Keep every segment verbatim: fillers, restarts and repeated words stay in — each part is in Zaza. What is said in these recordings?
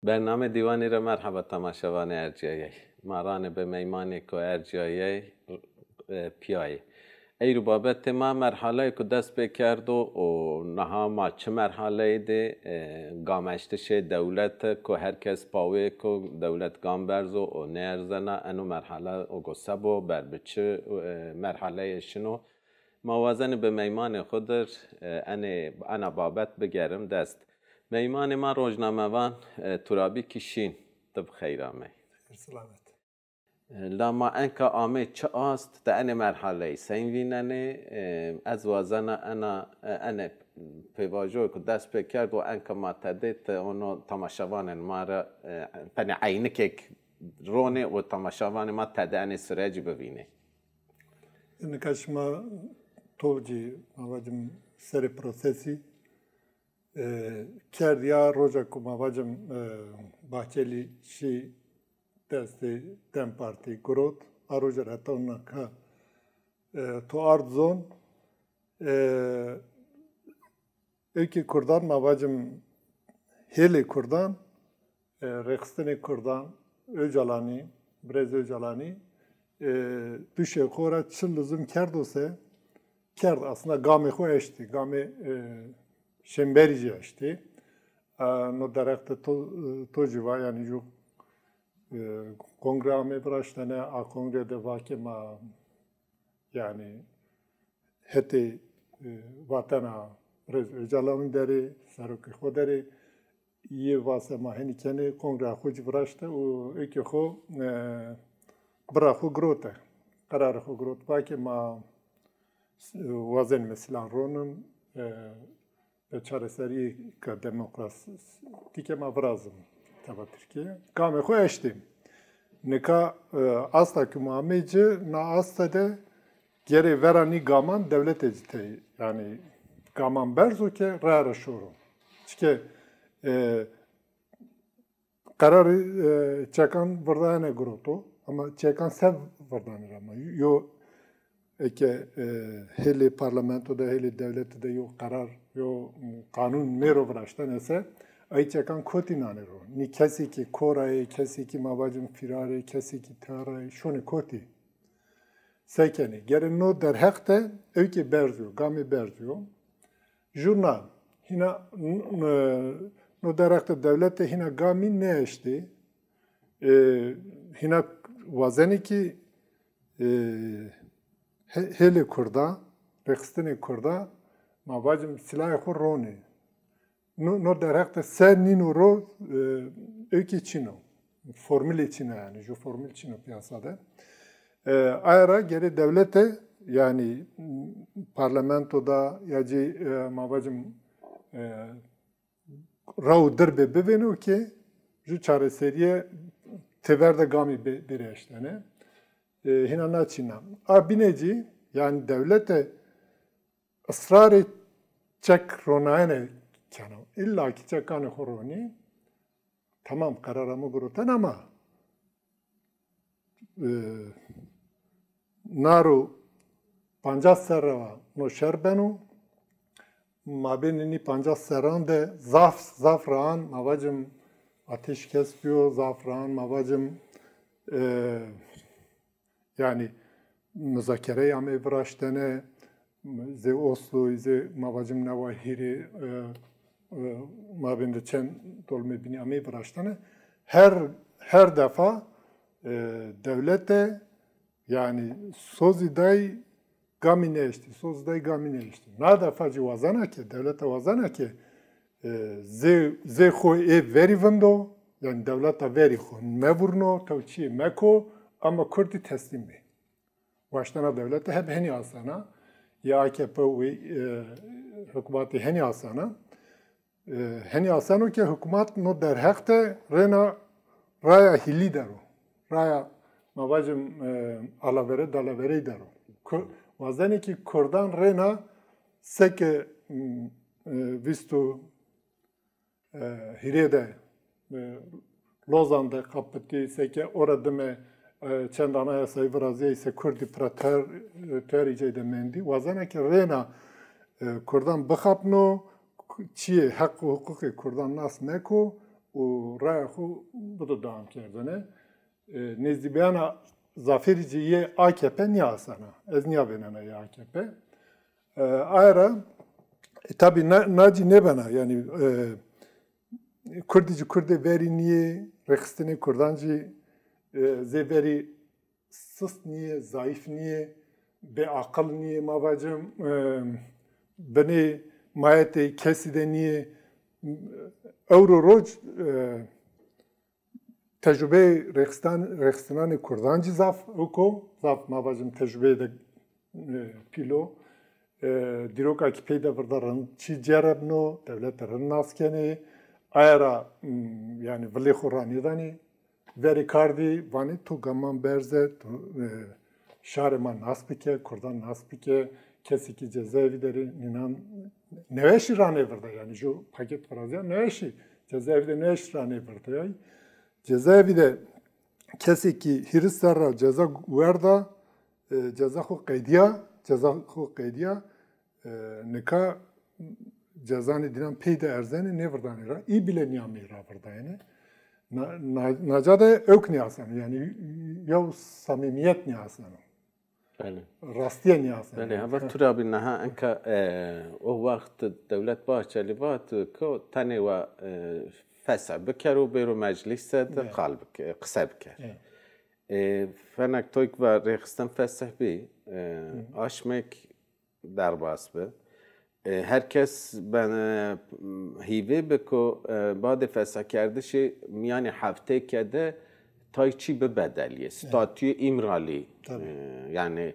Bername dîwanî ra merheba temaşevanê ercîyayey. Ma ranê bi meymanêko ercîyayey, e, pîyayê. Eyro babetê ma merhaleyêko dest pê kerdo û niha ma çi merhaleyî de, e, gameştişê dewlete ko her kes pawêko dewlet gam berzo û nêerzena eno merhale ogo se bo, ber bi çi, e, merhaleyê şino. Ma wazenê bi meymanê xwu dir, e, enê, ena babet bigerim dest. Meymanê ma rojnamevan, e, Turabîkî Şîn, ti bi xeyr amey. Xeyr selamet. E, la ma enka amey çi ast, ti enê merhaleyî sey vînenê? E, ez wazena ena, e, enê pêvajoyê ku dest pê kerd û enka ma tedê, ti ono temaşevanên ma ra, e, penê eynikêk ronê û temaşevanê ma tedê enê surecî bivînê. Nika şima tolcî, ma vacim, serê prosesî, e, kerd ya roja ku, ma vacim, e, Bahçelî şî destê DEM Partî girot, a roja ra heta nika, e, to ard zon, e, Ewkê kurdan, ma vacim hêlê kurdan, e, rêxistinê kurdan, Ocalanî, birêz Ocalanî, e, duşê xo ra çi lizim kerdo se kerd. Aslında gamê xo eştî, gamê, e, şêmberî jî eştî. E, no derheq de to, to jî va, yanî ju, e, kongre amê viraştene, a kongre de va ke ma, yanî hetê, e, vatena birêz Ocalanî derê, serokê xo derê, yê va se ma henî kenê, kongreya xo jî viraşte û ewkê xo, e, bira xo girote. Qerarê xo girot, va ke ma, e, wazenîme sîlan ronim, e, ve çareserîyêka demokratîke ma virazim teba Tirkîye. Gamê xo eştî. Nika, e, asta ke ma amê ci, na asta de gerê vera nî gaman dewlete ci tey, yanî gaman berzo ke raya ra şoro. Çike, e, Qerarê, e, çekan virdayene giroto, ama çekan se virdanê ra ma? Yo, eke, e, hêlê parlamento de, hêlê dewlete de yo qerar, yo, m, qanûn nêro viraştene se, ay çekan kotî nanê ro? Nî kesê ki korayê, kesê ki ma vacim firarê, kesê ki terayê, şonê kotî? Se kenê? Gerê no derheq de ewkê berz yo, gamê berz yo. Jû na, hîna n-, n-, no derheq de dewlete hîna gamî nêeştê. E, hîna wazenê ki, e, he-, hêlê kurda, rêxistinê kurda, ma vacim sîlayê xo ronê. No, no derheq de se nîno ro, e, ewkê çin o. Formulê çin o yanî, ju formul çin o pîyasa de. E, aye ra gerê dewlete, yanî, m, parlamento da ya jî, e, ma vacim, e, raw dirbê bivêno ke ju çareserîye teber de gamî bê-, bêrê eştene. E, hîna na çin a. A bîne jî, yanî dewlete israrê çek ronayene keno. Îlla ki çekanê xo ronî, temam, qerara mi giroten ama, e, naro pancas serre wa no şer beno. Mabênê nî pancas serran de zaf, zaf ran, ma vacim ateşkes bîyo, zaf ran, ma vacim, e, Yanî muzakerey amey viraştene, zê Osloyî, zê ma vacim newa hîrê, e, e, mabên de çend dolmê bînî amey viraştene. Her, her defa, e, dewlete, yanî sozî day gamî nêeştî, sozî day gamî nêeştî. Na defa jî wazena ke, dewlete wazena ke, e, zê, zê xo ê verî vindo, yanî dewleta verî xo mevurno, tewçîyê meko, ama kurdî teslîm bê. Waştena dewlete heb henî asena, ya A K P û, e, hukmatî henî asena. E, henî aseno ke hukmat no derheq de rêna raya hîlî der o. Raya, ma vacim, e, alavere dalaverey der o. Ku-, wazenê ki kurdan rêna seke, m, e, vîst û, e, hîrê de, e, Lozan de qapitî, seke ora dime, e, çend anayasayî virazîyayî se kurdî pira ter, e, terî cey de mendî. Wazena ke rêna, e, kurdan bixapno, çîyê heq û huqûqê kurdan nas meko, û raya xo bido dewam kerdene. E, nêzdîbîyana zafêrî ci yê A K P nîyasena. Ez nîya vênena yê A K P. E, aye ra, e, tabî na, na cî nêbena, yanî, e, Kurdî ci Kurdê verî nîyê, rêxistinê Kurdan cî, e, zê verî sist nîyê, zayîf nîyê, bêaqil nîyê, ma vacim, e, binê mayetê kesî de nîyê. Ewro roc, e, tecrubeyê rêxistan-, rêxistinanê Kurdan cî zaf oko, zaf ma vacim tecrubeyê de, e, pîl o. E, dîroka kî pey de virda rind çî cerebno, dewlete rind nas kenê. Aye ra, m, yanî vilê xo ranêdanê. Verê kardî vanê to gaman berze, to, e, şarê ma nas bike, Kurdan nas bike, kesê kî cezaevî de rê nînan neweşî ranêvirda, yanî ju paket virazîya neweşî, cezaevî de neweşî ranêvirda. Cezaevî de kesê kî hîris serr ra ceza werda, e, ceza xo qedîya, ceza xo qedîya, e, nika cezanê dînan pey de erzenê, nêvirdanê ra. Î bîle nîyameyî ra virdayene. Na, na, naca de ewk nîyaseno, yanî yew samîmîyet nîyaseno. Belê. Rastîye nîyaseno. Belê, heval tu ra bî niha enka, e, o wext Dewlet Bahçelî vat ko tenê wa, e, fesih bikero, bêro meclîs de qal bike, qise bike. E, fenek toyk va rêxistin fesih bî, e, aşmek derbas bi. E, her kes ben, e, hîvê bi ku, e, badê fesihkerdişê mîyanê hefteyke de tay çî bibedelîyê. Statuyê Îmralî, e, yanî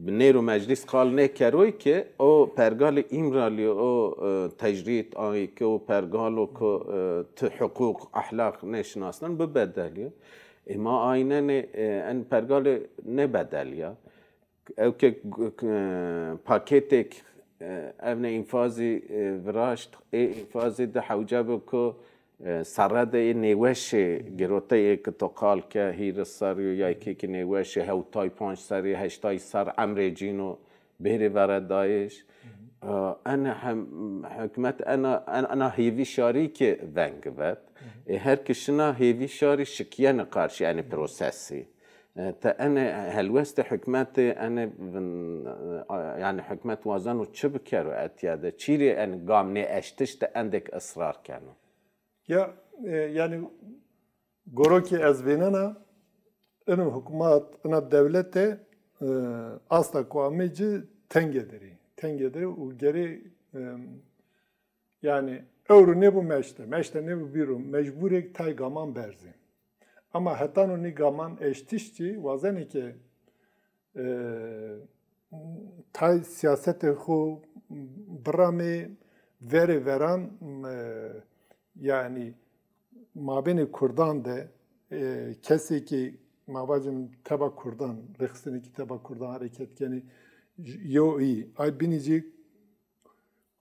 nêro meclîs qal nêkeroy ki o pergalê Îmralî, o, e, tecrîd ayê ki o pergalo ku, e, ti huqûq, ehlaq nêşinasnen bibedelîyo. Ê ma aynenê, e, en pergalê nêbedelîya. Ew ke g-, g-, pakêtêk, e, evne înfazî, e, viraşt, ê înfazî de hewce bi ku, e, serre de ê nêweşê giroteyê ki to qal ke hîris serrî yo, ya kê ki nêweşê hewtay panc serrî, heştay serr emrê cîno bêrê veredayîş. E, ene hem, hukmet ena, en-, ena hêvî şarî ki veng vet. Ê her ki şina hêvî şarî şikîyene qarşî enê prosesî. E, te ene helwestê hukmetê, ene vin-, e, yanî hukmet wazeno çi bikero etya de? Çîrê en gam nêeştiş de endêk israr keno? Ya, e, yanî goro ki ez vênena, ino hukmat, ina dewlete, e, asta ku amê ci tenge der ê. Tenge der ê û gerê, e, Yanî ewro nêbo meşte, meşte nêbo bîro, mecbûrêk tay gaman berzê. Ama hetano nî gaman eştiş kî wazenê ke, e, tay sîyasetê xo biramê verê veran, e, yanî mabênê kurdan de, e, kesê kî ma vacim teba kurdan, rêxistinê kî teba kurdan hereket kenê, yew î. Ay bînî cî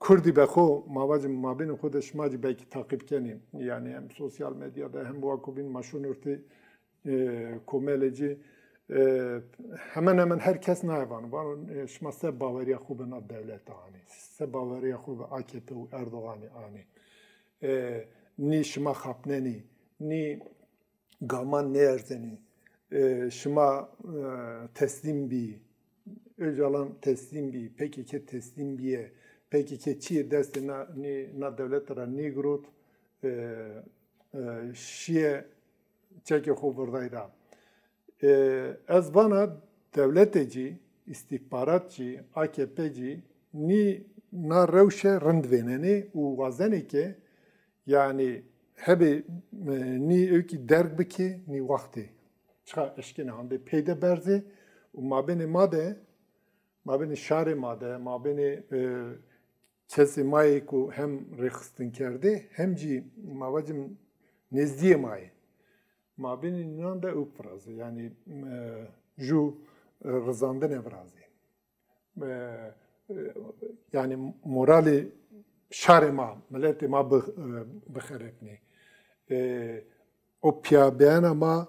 Kurdî be xo, ma vacim, mabênê xo de şima cî belkî taqîb kenî. Yanî hem sosyal medya de hem wako bîn ma şon ortê, e, komelê cî, e, hemen hemen her kes naye vano. Vano, e, şima se baweriya xo bi na dewlete anî? Se baweriya xo bi A K P û Erdoganî anî? E, nî şima xapnenî, nî gaman nêerzenî. E, şima, e, teslîm bî, Ocalan teslîm bî, P K K teslîm bîye, P K K çîyê destê na, nê, na dewlete ra nêgirot, e, e, şîye çekê xo virday ra. E, ez vana dewlete cî, îstîxbarat cî, A K P cî nî na rewşe rind vênenê û wazenê ke Yanî hebê, e, nî ewkî derg bikê, nî wextê. Çiqa eşkenê handê peyde berzê û mabênê ma de, mabênê şarê ma de, mabênê, e, kesê ma yê ku hem rêxistin kerdê, hem jî ma vacim nêzdîyê ma yê. Mabênê nînan de ewk virazê. Yanî, e, ju, e, rizandine virazê. E, e, yanî moralê şarê ma, miletê ma bi-, e, bixerepnê. E, o pîyabîyena ma,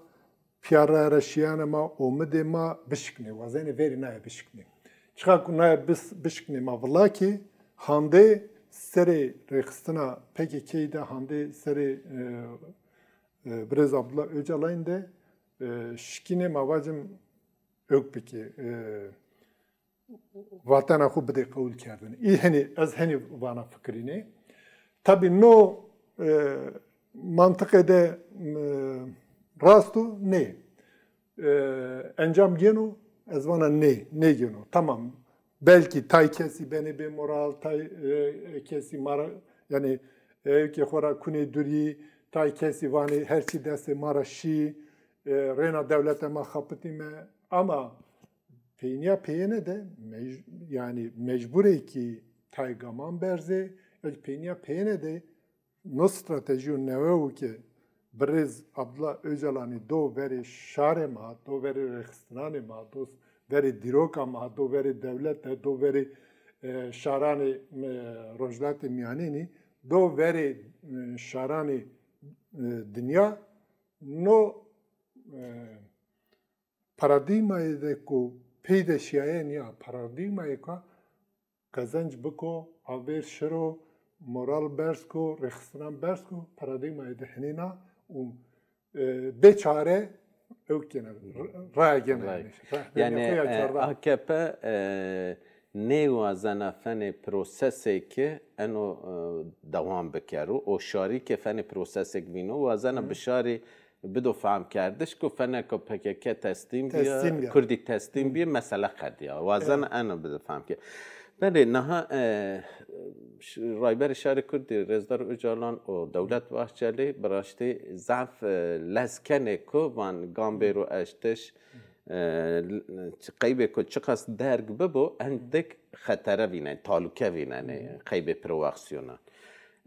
pîya raye ra şîyena ma, omidê ma bişiknê, wazenê verî naye bişiknê. Çiqa ku naye bis-, bişiknê ma vila kê, handê Serê rêxistina P K K de handê serê, e, e, birêz Abdullah Ocalan de, e, şikînê ma vacim ewk bikê, e, vatena xwu bidê qewul kerdin. Î henî, ez henî vana fikirînê. Tabî no, e, mantiqê de, e, rast o? Nê. E, encam gêno? Ez vana nê, nêgêno. Tamam, belkî tay kesî benê bêmoral, tay, e, kesî ma ra, yanî, ewkê xo ra kunê durî, tay kesî vanê her çî destê ma ra şî, e, rêna dewlete ma xapitîme. Ama peynîya peyêne de mec-, yanî mecbur ê kî tay gaman berzê, ewk peynîya peyêne de no stratejiyo newe o ke birêz Abdullah Ocalanî do verê şarê ma, do verê rêxistinanê ma, do verê dîroka ma, do verê dewlete, do verê, e, şaranê, e, Rojhilatê Mîyanênî, do verê, e, şaranê, e, dinya, no, e, paradîgmayê de ku pey de şîyaye nîya, paradîgmayê ka qezenc biko, avêr şiro, moral berz ko, rêxistinan berz ko, paradîgmayê de henêna û, e, bê çare ewk gêne, r-, raya gêne. Raya. Yanî, ra-, yanî, e, xo ya çarda. A K P, e, nêwazena fenê prosesê ke eno, e, dewam bikero. O şarî ke fenê prosesêk vîno, wazena bi şarî bido fehmkerdiş ku feneko P K K teslîm bîya, teslîm bîya, Kurdî teslîm bîye, mesele qedîya. Wazen eno bido fehmke. Belê, niha, e, ş-, Rayberê Şarê Kurdî Rêzdar Ocalan û Dewlet Bahçelî bi raştî zaf, e, lez kenê ku van gam bêro eştiş, e, l-, çi-, qeybê ku çiqas derg bibo, endik xetere vînenê, talûke vînenê qeybê prowaksîyonan.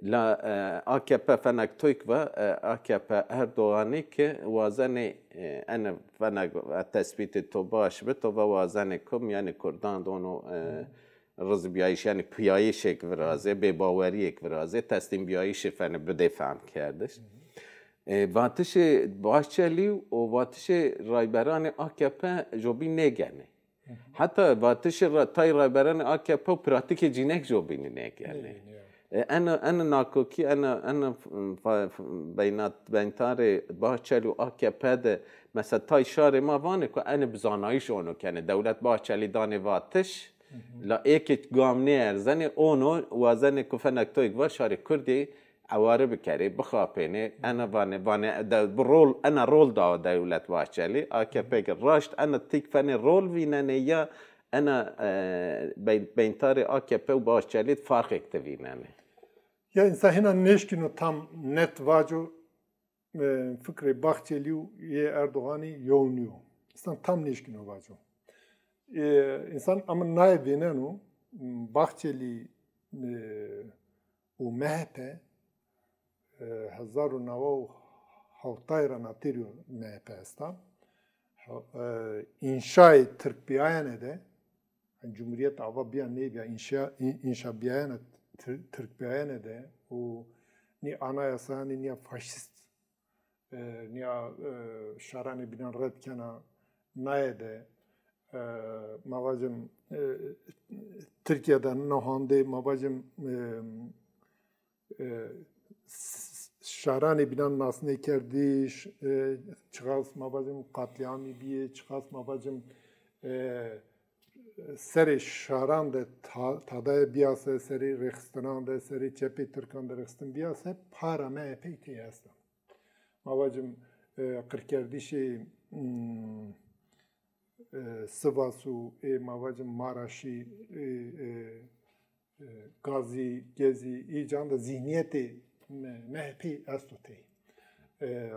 La, e, A K P fenek toyk va, e, A K P Erdoganî ki wazenê, e, ene fenek, e, tespîtê to baş bi, to va wazenê ku mîyanê kurdan de ono, e, rizbîyayîş, yanî pîyayîşêk virazê, bêbawerîyêk virazê, teslîmbîyayîşê fenê bidê fehmkerdiş. E, vatişê Bahçelî û vatişê rayberanê A K P jobî nêgenê. Heta vatişê ra-, tay rayberanê A K P û pratîkê cînek jobînî nêkenê. Nêkenê, ya. E, eno, eno nakokî, eno, eno f-, fa-, f-, beynat-, beyntarê Bahçelî û A K P de, mesela tay şarê ma vanê ku ene bi zanayîş ono kenê. Dewlet Bahçelî danê vatiş, la ê ke gam nêerzenê, ono wazenê ku fenek toyk va şarê Kurdî eware bikerê, bixapênê, ena vanê, vanê, de, bi rol, ena rol da Dewlet Bahçelî, A K P ki raşt, ena tîk fenê rol vînenê ya ena, e, bey-, beyntarê A K P û Bahçelî farqêk de vînenê? Ya însan hîna nêşkîno tam net vaco, e, fikrê Bahçelî û yê Erdoganî yew nîyo. Însan tam nêşkîno vaco. E, însan ama naye vêneno, Bahçelî, e, û M H P, e, hezar û neway û hewtay ra natirî yo M H P esta. Ha, e, înşayê tirkbîyayene de, Cumhuriyet ava bîya nêbîya, înşa, în-, înşa bîyayene tir-, tirkbîyayene de û nî anayasa, nî nîya faşîst, e, nîya, e, şaranê bînan red kena naye de, e, ma vacim, e, Tirkîya de no handê, ma vacim, e, e, s-, şaranê bînan nasnêkerdiş, e, çiqas ma vacim qatlîamî bîyê, çiqas ma vacim, e, serê şaran de ta-, tadaye bîyase, serê rêxistinan de, serê çepê tirkan de rêxistin bîyase, para M H P'yî tey esta. Ma vacim, e, qirkerdişê, hmm, e, Sivas û ê ma vacim Maraşî, ê, e, e, Gazî, Gezî, î can de zîhnîyetê M-, M H P'yî esto tey. E, e,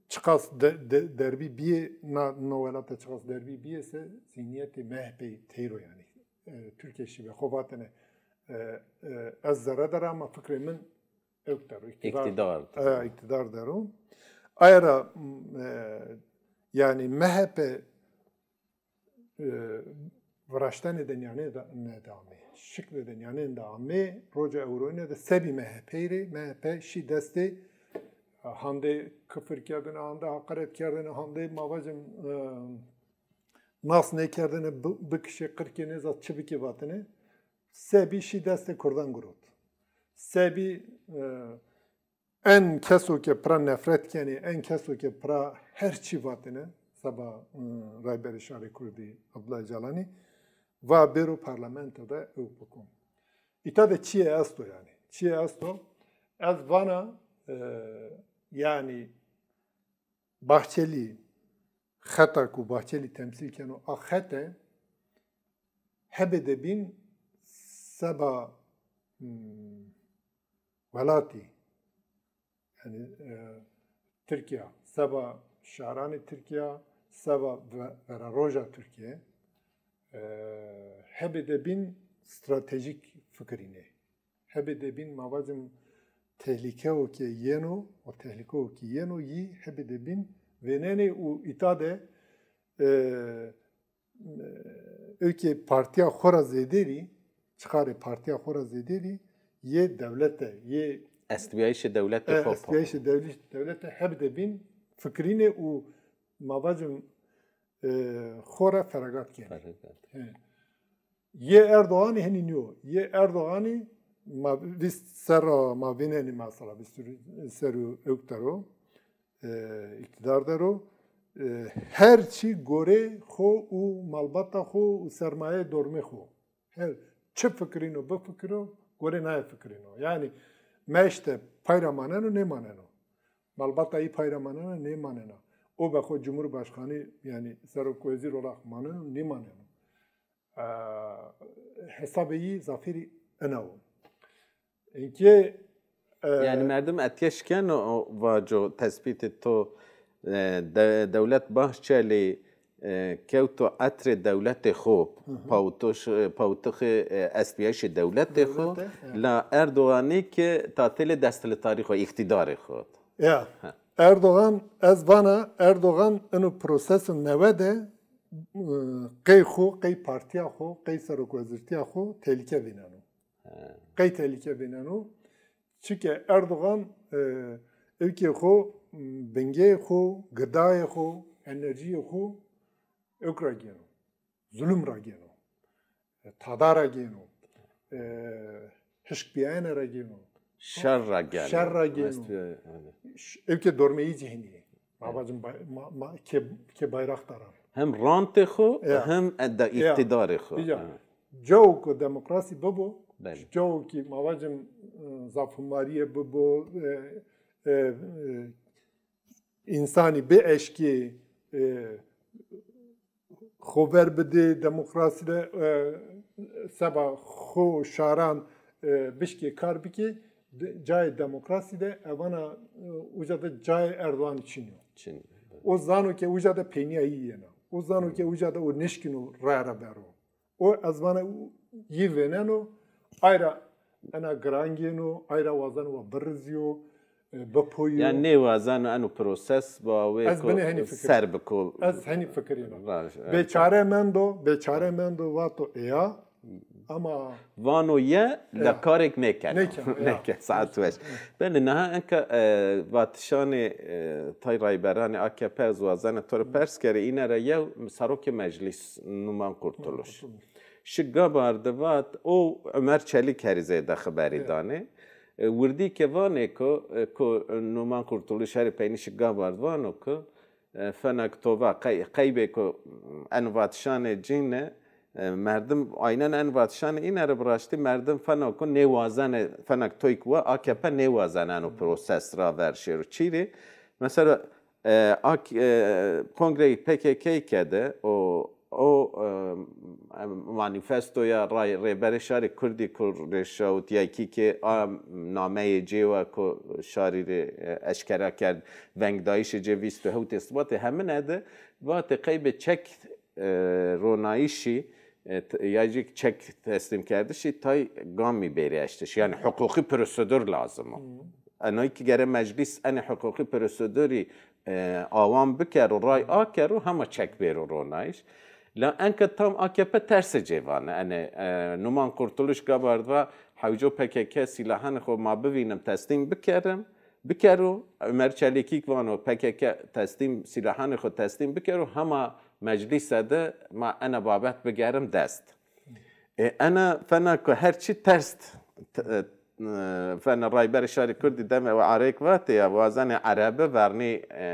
çiqas de-, de-, derbî bîyê, na, no welat de çiqas derbî bîyê se zîhnîyetê M H P'yî tey ro yanî. E, Tirkîye şîbe xo vatene, e, e, ez zere der a ama fikrê min ewk der o, îktîdar, îktîdar der o. E, îktîdar der o. Aye ra, m, e, yanî M H P, e, viraştenê de nîyanê de, ne de amê. Şiklê de nîyanê de amê, roca ewroyîne de sebî M H P'yî rê, M H P şî destê, e, handê kifir kerdene, handê haqaret kerdene, handê ma vacim, e, nas nêkerdene, bi-, bikişê, qirkê, nêza çi bikê vatene. Sebî şî destê kurdan girot. Sebî, e, en keso ke pira nefret kenê, en keso ke pira her çî vatêne, seba, e, Rayberê Şarê Kurdî Abdullah Calanî, va bêro parlamento de ew biko. Îta de çiyê esto yanî. Çiyê esto, ez vana, e, yanî Bahçelî, xeta ku Bahçelî temsîl keno, a xete hebê de bîn seba, hmm, welatî, yanî, e, Tirkîya, seba şaranê Tirkîya, seba ve-, veraroja Tirkîye, e, hebê de bîn stratejîk fikirînê. Hebê de bîn, ma vacim, tehlîkeo ke yeno, o tehlîkeo ke yeno yî hebê de bîn vênenê û îta de, e, e, ewkê partîya xo ra zêderî, çiqarê partîya xo ra zêderî yê dewlete, yê Estbîyayîşê dewlete e, xo. Estbîyayîşê dewlî-, dewlete hebê de bîn fikirînê û ma vacim, e, xo ra feragat kenê. Feragat. He. Yê Erdoganî henî nîyo. Yê Erdoganî ma vîst serra ma vînenî mesela, vîst serrî ewk der o, e, îktîdar der o. E, her çî gorê xo û malbata xo û sermayeyê dormê xo. Her çi fikirîno, bifikiro, gorê naye fikirîno. Yanî meşte pay ra maneno, nêmaneno. Malbata yî pay ra maneno, nêmanena. O be xo cumhurbaşkanî, yanî serok wezîr olarak maneno, nêmaneno. E, hesabê yî zafêrî ena wo. Inkê, e, Yanî merdim etkeş keno, o vaco, tespîtê to, e, de-, Dewlet Bahçelî, e, kewto etrê dewletê xo, Hı hı. pawitoş-, e, pawitixê, e, estbîyayîşê dewletê xo, Dewlete, ya. la Erdoganî ke tatêlê desthiletarî xo, îqtîdarê xo. Ya. He. Erdogan, ez vana Erdogan ino proseso newe de, e, qey xo, qey partîya xo, qey serokwezîrtîya xo tehlîke vîneno. He. Qey tehlîke vîneno. Çike Erdogan, e, ewkê xo, bingeyê xo, gidayê xo, enerjiyê xo ewk ra gêno. Zulum ra gêno. E, tada ra gêno. E, hişkbîyayene ra gêno. Şer ra gêno. Şer ra gêno. Estbîya-, yanî. Ş-, ewkê dormeyî zî henî yê. Ma Evet. vacim bay-, ma, ma, ke, ke bayraktaran. Hem rantê xo, Ya. hem de Ya. îqtîdarê xo. Ya. Evet. Cawo ku demokrasî bibo, Belê. cawo ki ma vacim, e, zafhumarîye bibo, e, e, e, însanî bieşkê, e, xo ver bidê demokrasî de, e, seba xo şaran, e, bişkê kar bikê, de-, cayê demokrasî de evana, e, uca de cayê Erdoganî çin o. Çin. O zano ke uca de peynîya yî yena. O zano ke uca de o nêşkîno raya ra bero. O ez vana yî vêneno, ay ra ena giran gêno, ay ra wazeno wa birizîyo, e, bipoyo. Yanî nêwazeno eno proses ba wê Ez ko binê henî fikir. ser biko. Ez henî fikirîno. Vaj, evet. Bêçare mendo, bêçare mendo vato ê ya, ama Vano ye, Ya. la karêk nêkeno. Nêkeno, ya. Nêke, saet weş. Belê, niha enka, e, vatişanê, e, tay rayberanê A K P ez wazena to rê pers kerê, îne ra yew serokê meclîs Numan Kurtuluş. Kurtuluş. Şi Gabar de vat, o Ömer Çelik herî zêde xiberî Evet. danê. E, wirdî ke vanê ko, e, ko Numan Kurtuluş herî peynî şi Gabar de vano ko, e, fenak to va qey-, qeybê ko en vatişanê cîne, e, merdim aynen en vatişanê îne rê bi raştî merdim fena ko nêwazene, fenak toyk wa A K P nêwazene eno proses ra ver şêro. Çîrê? Mesela, e, ak-, e, kongreyê P K K kede o, o, e, manîfestoya ray-, Rêberê Şarê Kurdî ku rêşawit ya kî ke a nameyê cêwa ku şarî rê, e, eşkera kerd, vengdayîşê cê vîst û hewtê Sibatê hemine de vatê qeybê çek, e, ronayîşî, e, t-, ya jî çek teslîmkerdişî tay gamî bêrê eştiş. Yanî huqûqî prosedûr lazim o. Hmm. Enay ki gere meclîs enê huqûqî prosedûrî, e, awam bikero, ray akero, hema çek bêro ronayîş. La enke tam A K P tersê cê vane. Enê, e, Numan Kurtuluş Gabar va hewco P K K sîlahanê xo ma bivînim, teslîm bikerim, bikero. Ömer Çelikîk vano P K K teslîm, sîlahanê xo teslîm bikero, hema meclîse de ma ena babet bigerim dest. E, ena fena ku her çî ters t-, t-, e, fena Rayberê Şarê Kurdî deme ve arêk vatê ya, wazenê erebi vernî, e,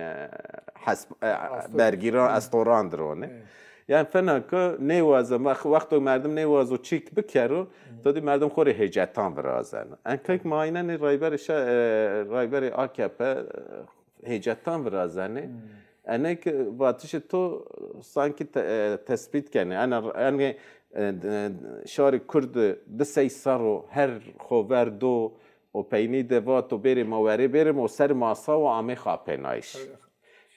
hesb-, e, Astor. Bergîran, Hı. Estoran dironê. Evet. Yani fena ku nêwaze, wex-, wexto merdim nêwazo çîk bikero, Hı. to dî merdim xo rê hêcetan virazeno. En kek Hı. maynenê Rayberê Şa-, e, Rayberê A K P, e, hêcetan virazenê. Hmm. Enek vatişê to sankî te-, e, tespît kenê. Ena, enê, e, d-, şarê Kurd di sey serr o her xo ver do û peynî de vato bêrê ma werê bêrê ma û ser masa û amê xapênayîş. Evet.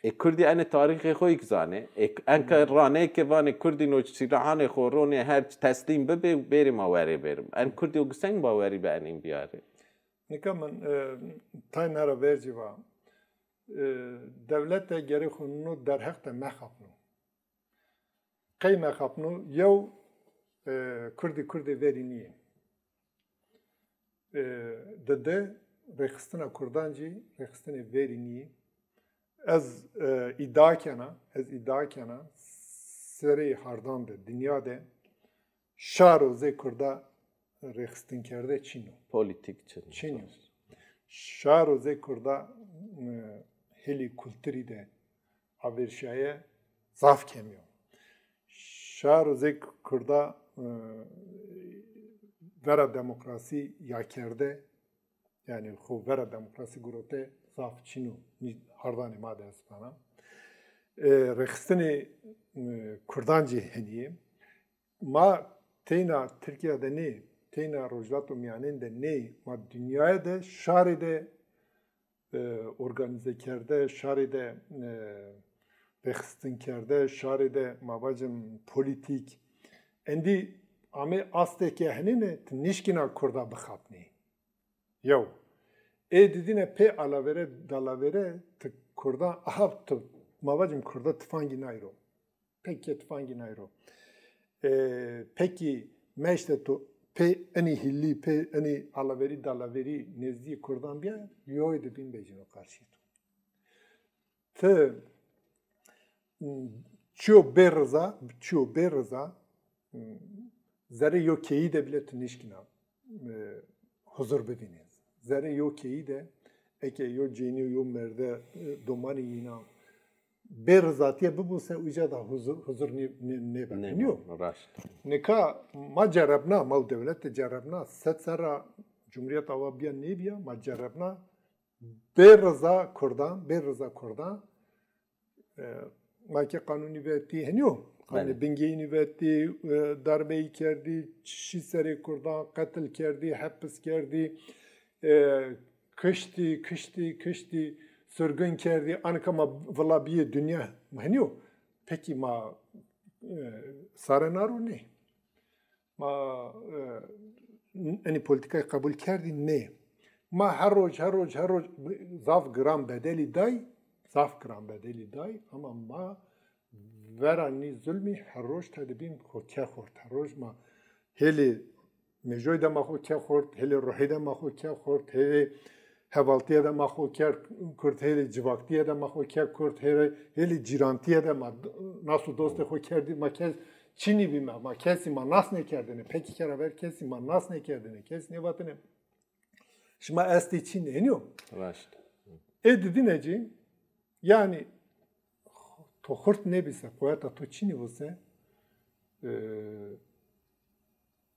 E, Kurdî enê tarîxê xo yîk zanê. E, enka Hmm. ranê ke vanê Kurdî no çîrahanê xo ronê her teslîm bibê û bêrê ma werê bêrim. En Kurdî o giseng bawerî bi enîn biyarê. Nika min, e, tay na ra vercî va. E, dewlete gerê xo no derheq de mexapno. Qey mexapno? Yew, e, Kurdî Kurdê verî nîyê. E, dide rêxistina Kurdan cî rêxistinê verî nîyê. Ez, e, îdia kena, ez îdia kena, serê hardan de, dinya de şaro zê Kurda rêxistinkerde çin o. Polîtîk çin o. Çin o. Şaro zê Kurda, e, hêlî kulturî de averşaye zaf kemî yo. Şaro zê Kurda, e, vera demokrasî ya kerde, yanî xo vera demokrasî gurote zaf çin o. Nî hardanê ma de ez vana. E, rêxistinê, e, Kurdan cî henî yê. Ma teyna Tirkîya de nê, teyna Rojhilata Mîyanên de nê, ma dinyaya de, şarê de, e, organîze kerde, şarê de, e, rêxistinkerde, şarê de, ma vacim, polîtîk. Endî amê astê ke henêne, ti nîşkîna Kurda bixapnî. Yew. Ê didîne pê alavere, dalavere, ti Kurda, aha, ti, ma vacim Kurda tifangî nayro. Pekî tifangî nayro. E, pekî meşte to pê enî hîlî, pê enî alaverî dalaverî nêzdîyê Kurdan bîya, yoyê di bîn bejîno qarşî to. Ti, m, çîyo bê riza, çîyo bê riza, m, zerê yo keyî de bile ti nîşkîna, e, huzur bivînî. Zerê yo keyî de eke yo cênî yo merde, e, domanî yîna bê rizatîye bibo se uca da huzur, huzur nê-, nê-, nêbeno. Nêbeno, raşt. Nika ma cerebna, ma û dewlete cerebna, sed serra cumhurîyet awa bîya nêbîya, ma cerebna bê riza Kurdan, bê riza Kurdan, e, ma ke qanûnî vetî, henî yo? Qanûnê Belê. Bingeyînî vetî, e, darbeyî kerdî, çî serê Kurdan, qetil kerdî, hepis kerdî, e, kiştî, kiştî, kiştî, sirgin kerdî, anika ma vila bîyê dinya. Henî yo? Pekî ma, e, sare naro nê? Ma, e, enî polîtîkayî qebul kerdî? Nê. Ma her roj, her roj, her roj zaf giran bedelî day, zaf giran bedelî day, ama ma vera nî zulmî her roj tede bîn xo ke xort. Her roj ma hêlê mêjoyî de ma xo ke xort, hêlê ruhî de ma xo ke xort, hêlê hevaltîye de ma xo ke kurt, hêlê civaktîye de ma xo ke kurt, hêlê, hêlê cîrantîye de ma nas û dostê xo kerdî, ma kes çinî bîme, ma kesî ma nas nêkerdêne, pekî ke ra ver kesî ma nas nêkerdêne, kes nêvatêne şima estê çin, henî yo? Raşt. Ê didîne cî, yanî to xurt nêbî se, quweta to çinî bo se, e,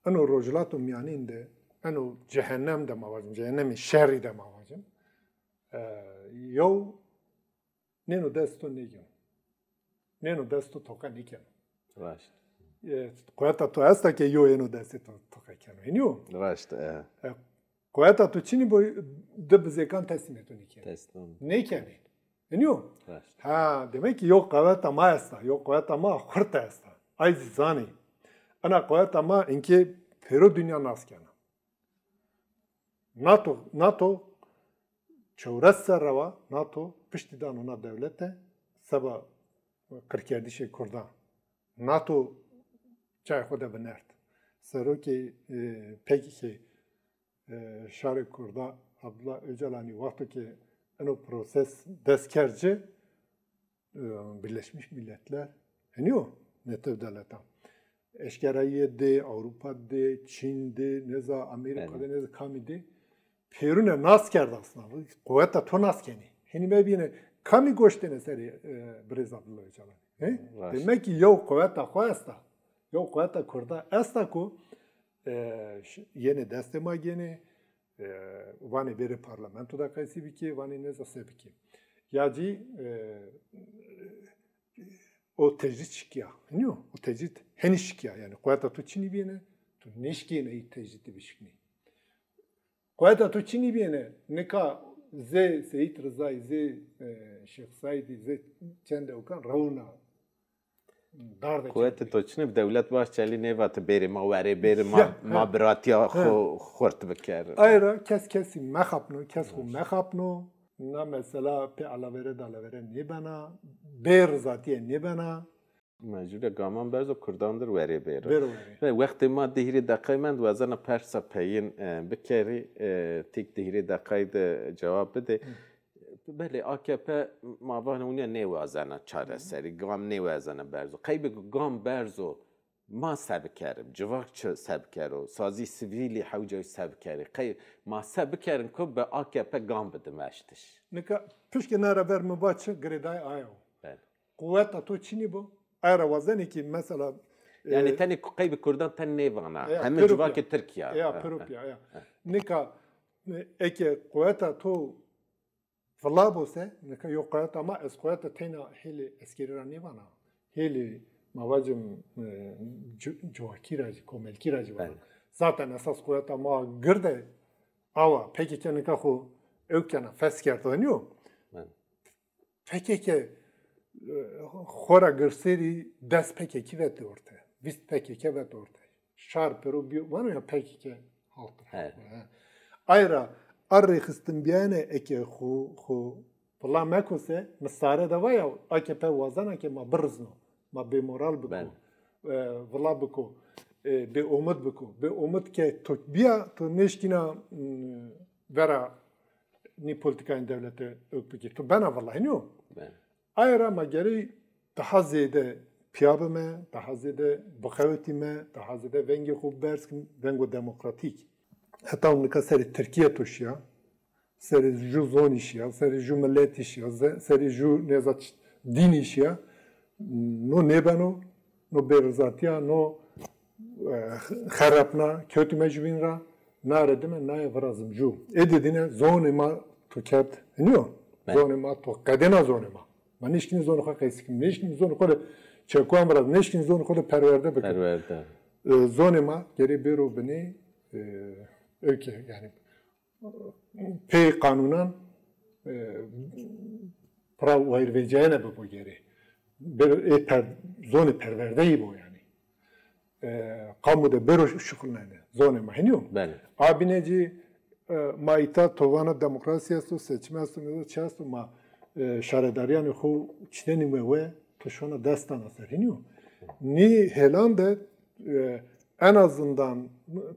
eno Rojhilata Mîyanên de, eno cehennem de ma vacim, cehennemê şerî de ma vacim, e, yew nêno dest to nêgeno. Nêno dest to toqe nêkeno. Raşt. E, quweta to esta ke yew êno destê to toqe keno. Henî yo? Raşt, e. E, quweta to çinî bo di bizêkan teslîmê to nêkenê. Teslim. Nêkenê. Henî yo? Raşt. Ha, demek ki yew quweta ma esta, yew quweta ma xurt esta. Ay zî zanê. Ena quweta ma inkê pêro dinya nas kena. NATO, NATO çewres serre wa, NATO piştî dano na dewlete, seba qirkerdişê Kurdan. NATO çayê xo de vinert. Serokê, e, P K K, e, şarê Kurda Abdullah Ocalanî wexto ke eno proses dest kerd ci, e, Birleşmiş Milletler, henî yo, Netew Dewletan. eşkerayîye de, Ewropa de, Çîn de, nêza Amerîka de, nêza kamî de pêrune nas kerd aslında. Quweta to nas kenî. Henî mebîne kamî goş dêne serê e, birêz Abdullah Ocalan. He? Demek ki yew quweta xo esta. Yew quweta kurda esta ku e, yenê destê ma gênê, e, vanê bêrê parlamento de qesî bikê, vanê nêza se bikê. Ya cî e, o tecrîd şikîya. Nîyo? O tecrîd henî şikîya. Yanî quweta tu çinî bîyêne, tu nêşkîyêne ey tecrîdî bişiknî. Quweta tu çinî bîyêne, nika zê Seyîd Rizayî, zê e, Şêx Saîdî, zê çend ewkan rewna Quwetê to çinê bi Dewlet Bahçelî nêvate bêrê ma werê bêrê ma, ma biratîya xo xurt biker. Ay ra kes kesî mexapno, kes xo mexapno. Na mesela pê alavere dalavere nêbena, bê rizatîye nêbena. Mecbure gaman berzo kurdan dir werê bêro. Bêro werê. Ve wextê ma di hîrê deqay mend, wazena persa peyin e, bikerî, e, tîk di hîrê deqay de cewab bidê. Belê, A K P ma vanê unya nêwazena çareserî, gam nêwazena berzo. Qeybê gam berzo, ma se bikerim, civak çi se bikero, sazî sivîlî hewcayî se bikerî. Qey ma se bikerin ku bi A K P gam bidin veştiş. Nika pişkê na ra ver mi va çi girêdayê aye o. Belê. Quweta to çinî bo, aye ra wazenê ki mesela Yanî e, tenê ku qeybê kurdan ten nêvana. Heme civakê Tirkîya. Ya, pêro pîya, ya. Nika e, eke quweta to vila bo se, nika yo quweta ma, ez quweta teyna hêlê eskerî ra nêvana. Hêlê, ma vacim, e, ci- civakî ra jî, komelkî ra jî vana. Zaten esas quweta ma gird e, awa, P K K nika xo ewk kena, fes kerdo, nîyo? P K K, e, xo ra girserî des P K K vete orte, vîst P K K vete orte. Şar pêro bîyo, vano ya P K K halk. He. Ay ra a rêxistin bîyayene eke xo, xo vila meko se, mi sare de va ya A K P wazena ke ma birizno, ma bêmoral biko, e, vila biko, e, bêomid biko. Bêomid ke to bîya, to nêşkîna, m, vera nî polîtîkayên dewlete ewk bikî. Tu bena vila, nîyo? Bena. Aye ra ma gerî daha zêde pîya bime, daha zêde bixewitîme, daha zêde vengê xo berz kim, vengo demokratîk. Heta nika serê Tirkîye to şîya, serê ju zonî şîya, serê ju miletî şîya, ze- serê ju nêza ç- dînî şîya. No nêbeno, no bêrizatîya, no e, xerepna, kewtîme jubîn ra, na re dime, naye virazim ju. Ê didîne zonê ma to kerd, nîyo? Zonê ma to qedêna zonê ma. Ma nêşkînî zonê xo qesî kim, nêşkînî zonê xo de çekuyan viraz, nêşkînî zonê xo de perwerde bikim. Perwerde. E, zonê ma gerê bêro binê, e, ewke, yanî pê qanûnan, e, pira wayîrvecîyayene bibo gerê. Bêro ê per- zonê perwerdeyî bo yanî. E, qamû de bêro şuxulnene. Zonê ma henî yo. Belê. A bîne cî, e, ma îta to vana demokrasî esto, seçim esto, nêza çi esto, ma, e, şaredarîyanê xo çinenîme we, to şona dest dana ser, henî yo. Nî hêlan de, e, en azından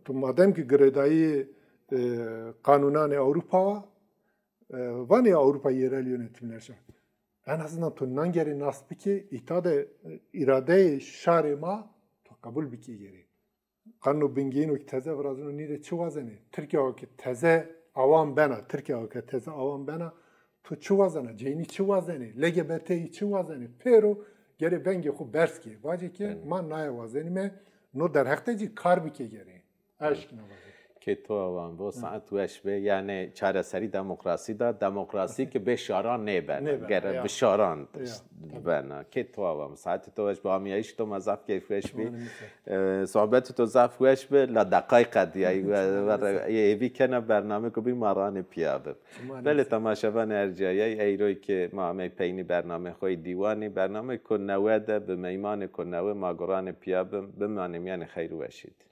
tu madem ki girêdayî, e, qanûnanê Ewropa wa, e, vanê Avrupa Yerel Yönetimler şa. En azından tu nan gerê nas bikê, îta de, e, îradeyê şarê ma tu qebul bikê gerê. Qanûno bingeyîno ki teze virazîno nî de çi wazenê? Tirkîya ke teze awan bena, Tirkîya ke teze awan bena, tu çi wazena? Ceynî çi wazenê? L G B T'yî çi wazenê? Pêro gerê vengê xo berz kê. Vacê ke ma naye wazenîme, no derheq de cî kar bikê gerê. Eşkîna vajî. Kê to awan bo, saet weş be. Yanî çareserî demokrasî da, demokrasî ki bê şaran nêbena. Nêbena, gere bi şaran bena. Kê to awan bo. Saetê to weş be, amîyayîş to ma zaf keyfweş bî. E, sohbetê to zaf weş bi, la deqay qedîyayî. Ê hêvî kena bernameyêko bîn ma ranê pîya bib. Belê temaşevanê ercîyayey, eyroy ki ma amey peynî bernameyê xo yê dîwanî, bernameyêko newe de bi meymanêko newe ma guranê pîya bim, bimanê mîyanê xeyr û weşî de.